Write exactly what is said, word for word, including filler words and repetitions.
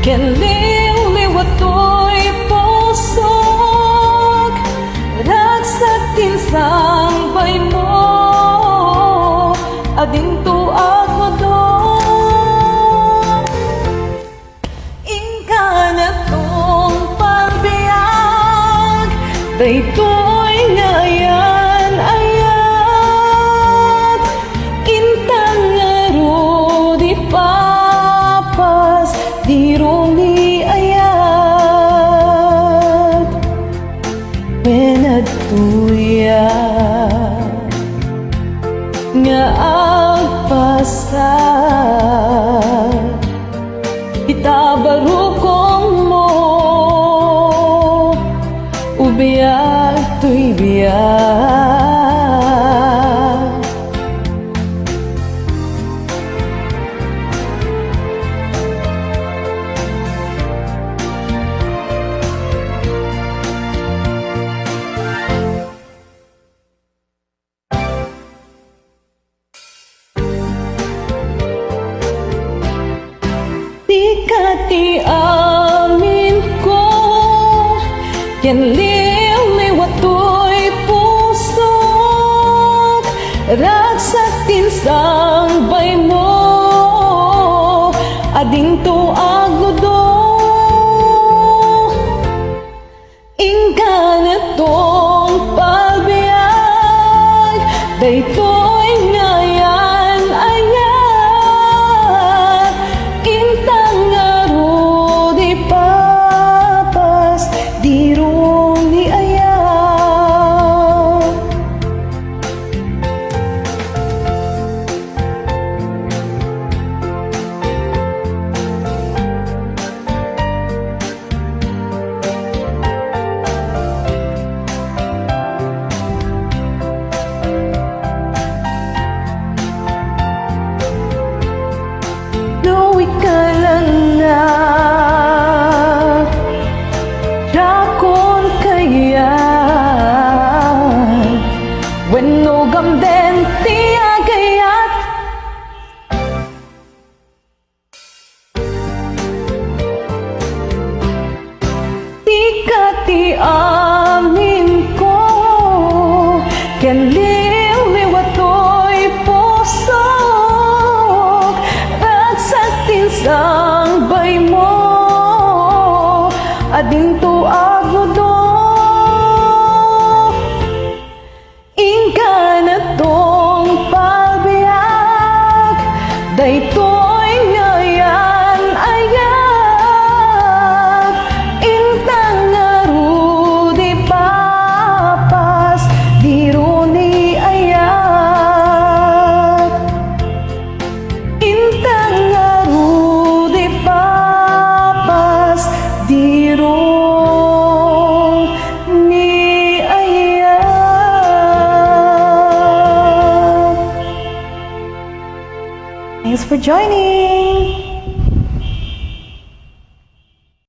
Ken liwliwa toy pusok, ragsak ti insangbaymo, adinto agudong. Inka natungpal biag, daytoy nga ayan-ayat. Intang ngarud ipapas, di runi ayat. Wen adtoya nga agpasar ita barukongmo, ubiag toy biag. Dika ti aminko, ken liwliwa toy pusok, ragsak ti insangbaymo, adinto agudong. Inka natungpal biag, daytoy nga ayan-ayat. Intang ngarud ipapas, di runi ayat. No ikalanna, diakon kayat, wenno gamden ti agayat. Dika ti aminko, ken liwliwa toy pusok, ragsak ti insangbaymo, adinto agudong. Inka natungpal biag, daytoy nga ayan-ayat. Intang ngarud ipapas, di runi ayat. Intang ngarud ipapas, di runi ayat. Thanks for joining!